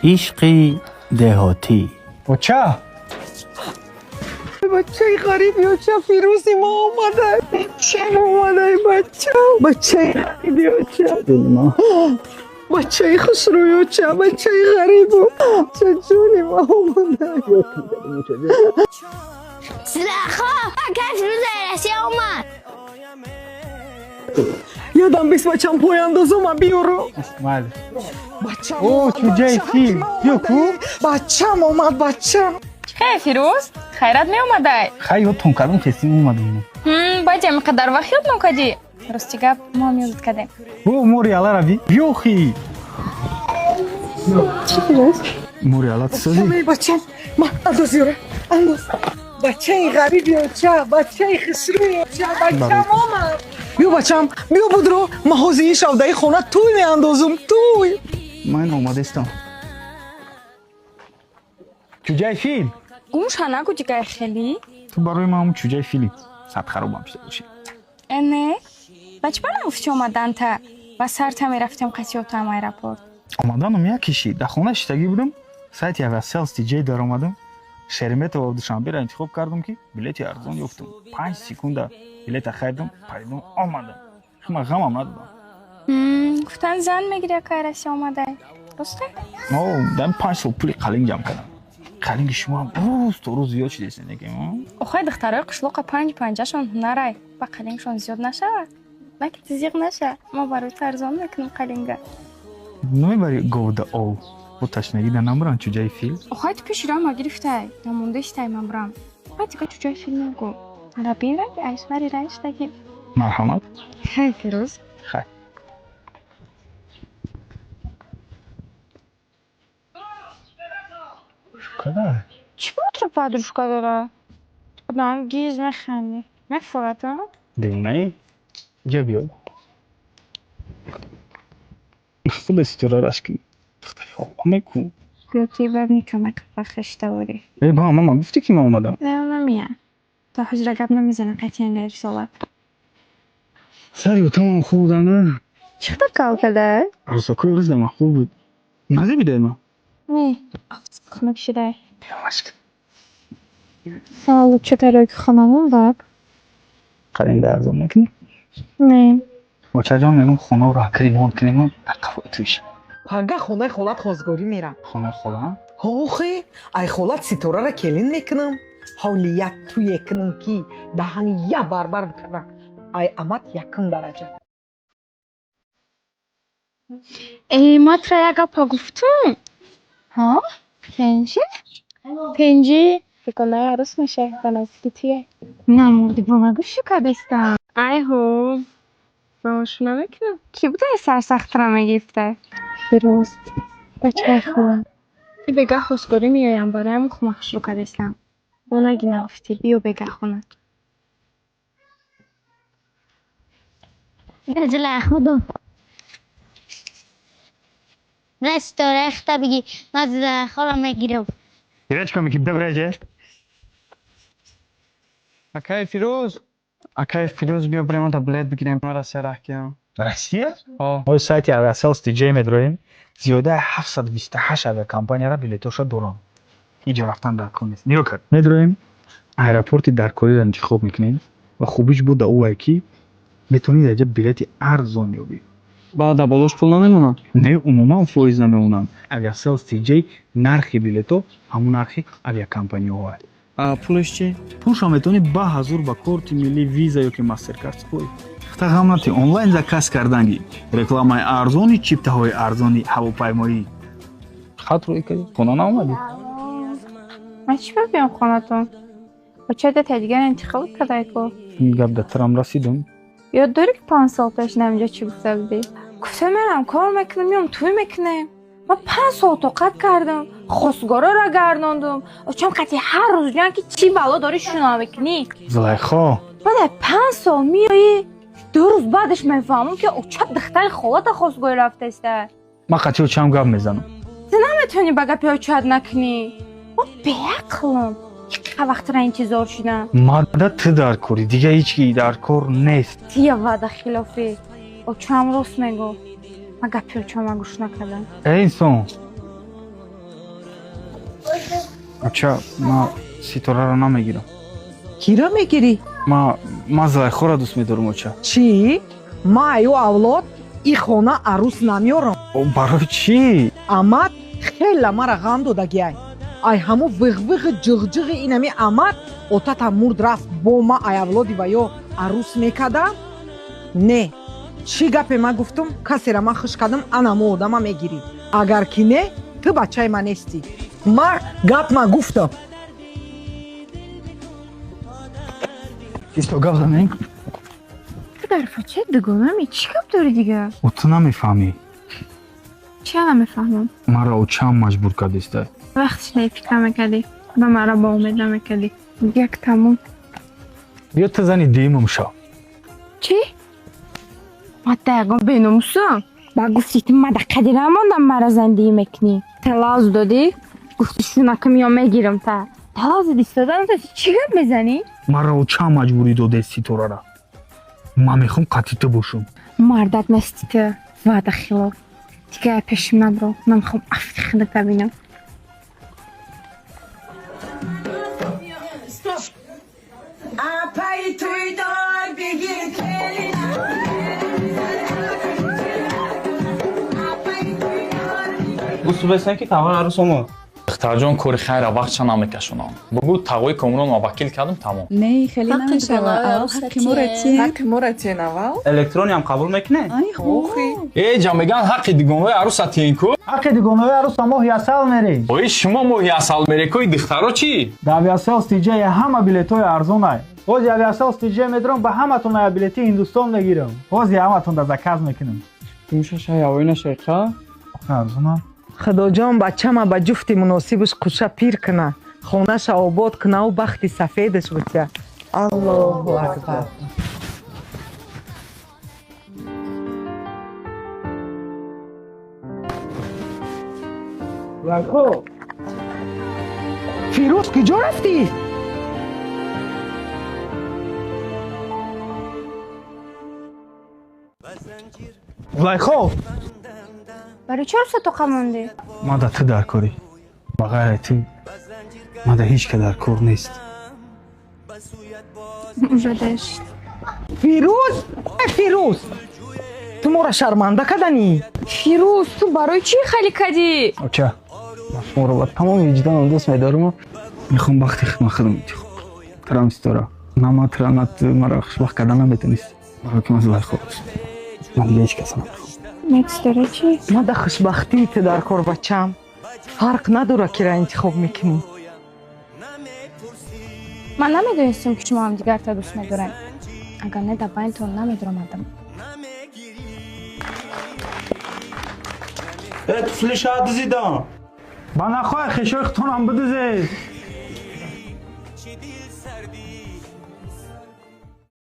Ишқи деҳотӣ. Оча. Бачаи ғариб ёча, Фирӯзи мо омада. Бачаам омада, бачам. Бачаи ғариб ёча. Бачаи хушрӯ ёча, бачаи ғарибу. Бача ҷони мо омада. Зулайхо, акай Фирӯз Россия омад. Ёдам бис, бачам, пояндозума биёру. Майли. Бачам О, омад, чуҷаи бачаки фил. ма Биё омада. ку. Бачам омад, бачам. Хе, Фирӯз, хайрат меомадай? Хай, ёдтон кардам, хестим, омадам. Баъди ҳамин қадар вақт ёд нокадӣ? Рости гап, мо ҳам ёдат кардем. О, мори алара би. Биёхи. Мори ала тсози. Бачам, эй, бачам. Ма, андоз ёра, андоз. Бачаи ғариб ёча, бачаи хушрӯ ёча, бачам омад. Биё, бачам, биё, будро. Ма ҳозир ин шавдаи хона тӯй меандозум, тӯй. Ман омадастам. Чуҷаи фил. Гумша нагу дигай хелӣ. Ту барои ман ҳамун чуҷаи фили. Сад харобам шуда бошӣ. Э, не? Ба чӣ ба нагуфтӣ омаданта? Ба сарта мерафтем қатиётам аэропорт. Омаданум як киши. Дар хона шиштагӣ будам. Сайти Aviasales TJ даромадам. Шереметьево Душанберо интихоб кардам, ки билети арзон ёфтам. 5 секунда билета харидам, паридам, омадам. Ман ғамам надодам. Гуфтан зан мегири, акай Россия омадай. Росте? О, дар 5 сол пули қалинг ҷамъ кардам. Қалинги шумо ҳам рӯз то рӯз зиёд шудааст, неки? Охай, духтарои қишлоқа панҷ панҷашон ҳунарай. Ба қалингшон зиёд нашавад? На ки зиқ наша. Мо барои ту арзон мекунем қалинга. Намебари говда ов. Бо ташнагӣ да намбарам, чуҷаи фил. Охай, ту пеши роҳ ма гирифтай. Намондаистай, ман бурам. Баъд дига чуҷаи фил нагу. Рабин раги айшвари райштаги. Марҳамат. Хай, Фирӯз. Хай. Када? Чӣ бо подружка дора? Одам гиз механдӣ. Мефурад, а? Девонаи? Ҷа биё. Худа ситора рашк кунӣ. Духтари меку. Гӯё баб никамак бахшта борӣ. Э, ба мама гуфтӣ, ки ман омадам. Не, намия. То ҳозира гап намезанам қатъиян рисолат. Сари отамам хуб будам, на? Чӣ хел кал када? Рӯзакои рӯз ман хуб буд. Назебидай ман? Не, хунук шудай. Ямашк. Саволу чӣ тароки хонамон баб? Қалинда арзон мекунӣ? Не. Очаҷон, мегӯм, хонаро ремонт кунем, дар қафои туиш. Панга хонаи холат хозгорӣ мерам. Хонаи холаам? Охе, ай холат Ситорара келин мекунам. Ҳоли як тӯе кунам, ки даҳани як барбар бикунам. Ай амат якум дараҷа. Э, ма тура як гапа гуфтум. Ҳа? Пенҷи? Пенҷи? Бегонаи арӯс мешавӣ, ба наздики туе. Намурди, бо ма гӯши кадестам. Ай ҳо. Ба ошӯ намекунам. Кӣ будай сарсахтра мегирифта? Фирӯз. Бачаи хубам. Ти бегаҳ хостгорӣ меоям, бароям хума хушрӯ кадестам. Бо наги нагуфтӣ, биё бегаҳ хона. Зулайхо, ду. На ситораи хита бигӣ, ман Зулайхоро мегирам. Ира, чикор мекунӣ? Бира ҷа. Акай Фирӯз, акай Фирӯз, биё барем, та билет бигирем, ман Россия раҳ киям. Россия? Ҳо. Мо сайти Aviasales TJ медроем. Зиёдаи 728 авиакомпанияра билетоша дорам. Ҳеҷ рафтан дар кор нест. Нигоҳ кар. Медроем, аэропорти даркориро интихоб мекунем ва хубиш буда ӯ ки метавонӣ дар ҷа билети арзон ёбӣ. Баъд дар болош пул намемонад? Не, умуман фоиз намемонанд. Aviasales TJ нархи билето ҳамун нархи авиакомпаниҳоа. А пулаш чӣ? Пулшо метавонӣ ба ҳазур ба корти миллӣ, Виза ё ки Мастеркард супорӣ. Та ғам натӣ, онлайн заказ карданги рекламаи арзони чиптаҳои арзони ҳавопаймоӣ. Хат рӯй кардӣ, хона наомадӣ? Ман чӣ биём хонатон? Бача дата дигар интихоб кадай ку. Ин гап да тарам расидум. Ёд дорӣ, ки 5 сол пеш наминҷа чӣ гуфта будӣ? Гуфта мерам, кор мекунам, меом, тӯй мекунем. Ман 5 сол тоқат кардам, хостгороро гардондум. Очам қатъи ҳар рӯз ҷан, ки чӣ бало дорӣ, шуна мекунӣ. Зулайхо. Баъд ай 5 сол меоӣ, 2 рӯз баъдаш мефаҳмам, ки оча духтари холата хостгорӣ рафтаиста. Ман қатъи очам гап мезанам. Ту наметавонӣ ба гапи очат накунӣ. Ман беақлам. Чӣ вақтра интизор шудам. Мада ту дар корӣ, дига ҳеҷ ки дар кор нест. Тия ваъда хилофӣ. Очам рост мегуфт. Ман гапи очама гӯш накардам. Э, инсон. Оча, ман Ситораро намегирам. Кира мегирӣ? Ман Зулайхоро дӯст медорам, оча. Чӣ? Ман аю авлод и хона арӯс намеёрам. Барои чӣ? Амат хела мара ғам додагиай. Ай ҳаму виғвиғи ҷиғҷиғи инами амат отата мурд рафт, бо ма ай авлоди ва ё арӯс мекардам? Не. Чӣ гапе ман гуфтум, касера ман хуш кардам, анамо одама мегирӣ. Агар ки не, ту бачаи ман нестӣ. Ма гап ма гуфтам. Исто гап занем. Ту дар фочаи дугонами чӣ гап дорӣ дигар? О, ту намефаҳмӣ. Чия намефаҳмам? Маро очаам маҷбур кардеста. Вақтиш нафикр мекардӣ, ба маро ба умед намекардӣ. Як тамом. Биё ту зани дуюмам шав. Чӣ? Ма та ягон беномусам? Ба гуфти ту ма да қадира мондам, мара зани дуюм мекунӣ. Талоз додӣ, гуфти шунакам ё мегирам та. Талоз додӣ, истода ту чӣ гап мезанӣ? Маро очаам маҷбурӣ додест Ситорара. Ман мехоҳам қатъи ту бошам. Мардат нести ту, ваъда хилоф. Дигар пешим набро, ман мехоҳам афти худата бинам. Гуфтубестан ки тағои арӯс омад. Духтарҷон, кори хайра вақтша намекашонам. Бугӯ тағои Комрон ма вакил кардам, тамом. Не, хеле намешава. Аввал ҳаққи моро тен. Ҳаққи моро тен аввал. Электрониам қабул мекунед? Ай, хуб. Э, ҷа меган ҳаққи дугонаи арӯса тен ку? Ҳаққи дугонаи арӯса моҳи асал мерем. Ои шумо моҳи асал мере ку, духтаро чӣ? Дар Aviasales TJ ҳама билетҳои арзонай. Ҳози Aviasales TJ медорам, ба ҳаматон ая билети Ҳиндустон мегирам. Ҳози ҳаматон да заказ мекунам. Кумша шай авоина шайқа? Арзонам. Худоҷон, бачама ба ҷуфти муносибаш қуша пир куна, хонаша обод кунаву бахти сафедаш бутя. Аллоҳу акбар. Зулайхо! Фирӯз, куҷо рафтӣ? Зулайхо! Барои чор соат тоқа мондӣ? Ман да ту дар корӣ. Ба ғайри ту ман да ҳеҷ ка дар кор нест. Бадаш. Фирӯз, э Фирӯз, ту моро шарманда каданӣ. Фирӯз, ту барои чӣ хеле кадӣ? Оча, ман шуморо ба тамоми виҷдонам дӯст медорам. Мехоҳам бахти худма худам интихоб кунам. Трам Ситора. На ма тра, на ту маро хушбахт карда наметонист. Барои ки ман Зулайхо дӯст. Ман дига ҳеҷ каса намехоҳам. Ситора чӣ? Ма да хушбахтии ту дар кор, бачам. Фарқ надора кира интихоб мекунӣ. Ман намедонистам, ки шумо ҳамдигарта дӯст медорем. Агар не, дар байнтон намедуромадам. Э, туфлиша дизидам. Ба нахоҳ хешои худтонам бидизед.